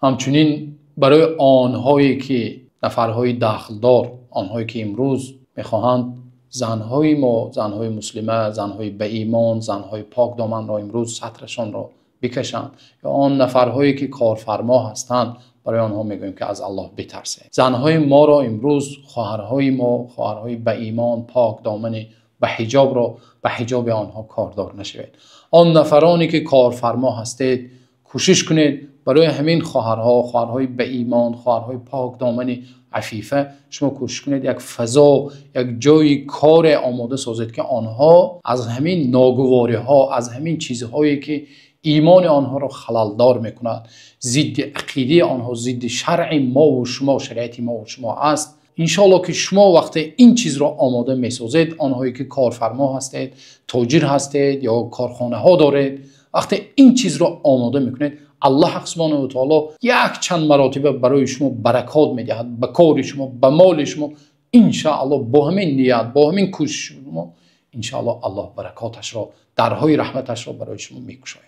Ҳамчунин барои онҳое ки нафарҳои дахлдор, онҳое ки имрӯз мехоҳанд занҳои мо, занҳои мусалма, занҳои ба имон, занҳои покдоманро имрӯз сатрашонро бикашанд ё он нафарҳое ки корфармо ҳастанд, барои онҳо мегӯем ки аз Аллоҳ битарсед. Занҳои моро имрӯз, хоҳарҳои мо, хоҳарҳои ба имон, покдоман, ба ҳиҷоб, ба ҳиҷоби онҳо кордор нашавед. Он нафароне ки корфармо ҳастед, кӯшиш кунед барои ҳамин хоҳарҳо, хоҳарҳои ба имон, хоҳарҳои покдоман, афифа, шумо кӯшиш кунед як фазо, як ҷои кор омода созед, ки онҳо аз ҳамин ногувориҳо, аз ҳамин чизҳое ки имони онҳоро халалдор мекунад, зидди ақидаи онҳо, зидди шаръи мо ва шумо, шариати мо ва шумо аст. Иншооллоҳ ки шумо вақте ин чизро омода месозед, онҳое ки корфармо ҳастед, тоҷир ҳастед ё корхонаҳо доред, вақте ин чизро омода мекунед, Аллоҳ субҳонаҳу ва таъоло як чанд маротиба барои шумо баракот медиҳад ба кори шумо, ба моли шумо. Иншооллоҳ бо ҳаминният, бо ҳамин кӯшиши шумо, иншооллоҳ Аллоҳ баракоташро, дарҳои раҳматашро барои шумо мекушояд.